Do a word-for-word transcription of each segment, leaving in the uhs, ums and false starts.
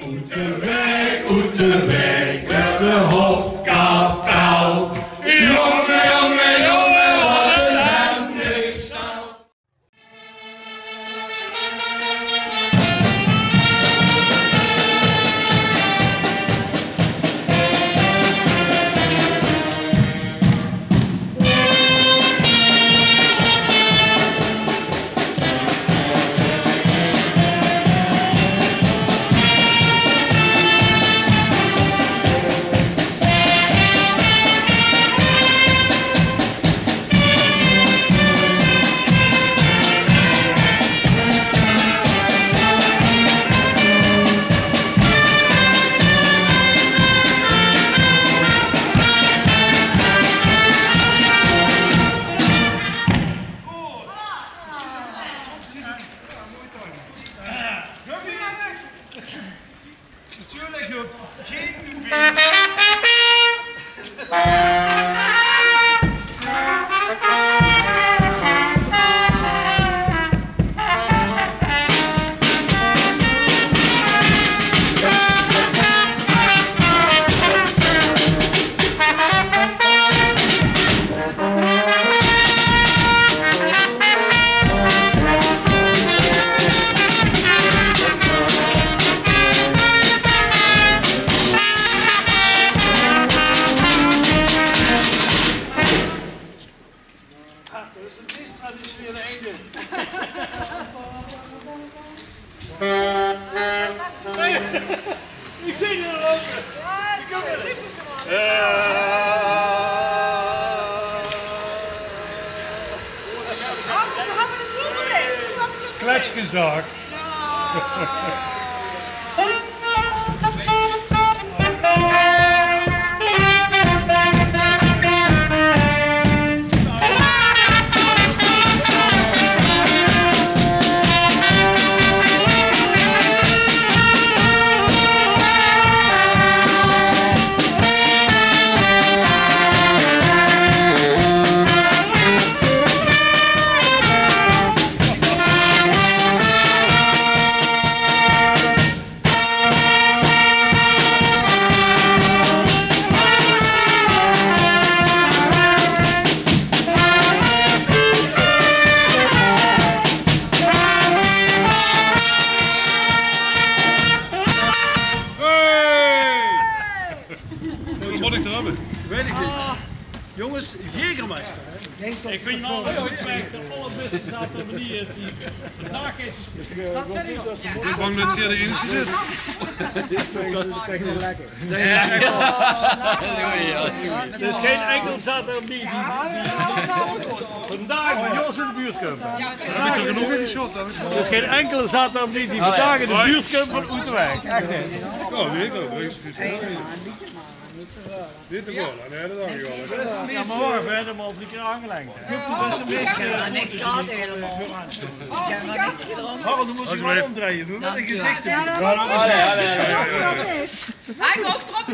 Oet de waeg, oet de waeg, is de hofkapel. Jónge, jónge, jónge, wat ein hemd is dat. Natuurlik op G U B. Ah, dat is het meest traditionele einde. Ik zie je al lopen. Ja, is goed. Is goed, man. Kletskesdag. Hey! Wat mót ich d'r höbbe? Weit ich neet. Jónges, Jägermeister, hè? Ich vinj waal det Oetwijk de allerbèste zaterdag is. Vandaag is... Wie lang haet geer d'rin gezete? D'r is gein enkel zaterdag bie die, die vandaag bie ós in de buurt kump. D'r is gein enkel zaterdag bie die vandaag in de buurt kump van Oetwijk. Ech neet. Ja, weit ich waal. Dit is waal, nee, det is waal. Ja, maar wacht, we hebben hem al drie keer aangelengd. Niks gehad helemaal. Ik heb nog niks gedronken. Harold, dan mós se waal ómdrieje. We wille ein gezicht. Hij komt erop.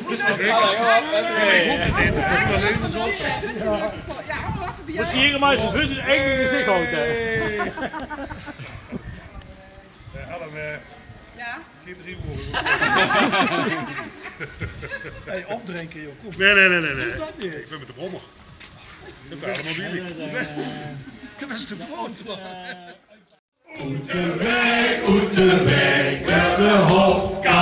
Mós se hie mer ins ein vuut in eige gezicht haoje, hè. Ja. Gein drie woorde. Hey, opdrinke, joh. Kom. Nee, nee, nee, nee, nee. Doe det neet. Ich vinj 't te rommelig. Ich höb 't allemaol bie mich. Det is te groot, man. Oet de waeg, oet de waeg, beste hofkapel.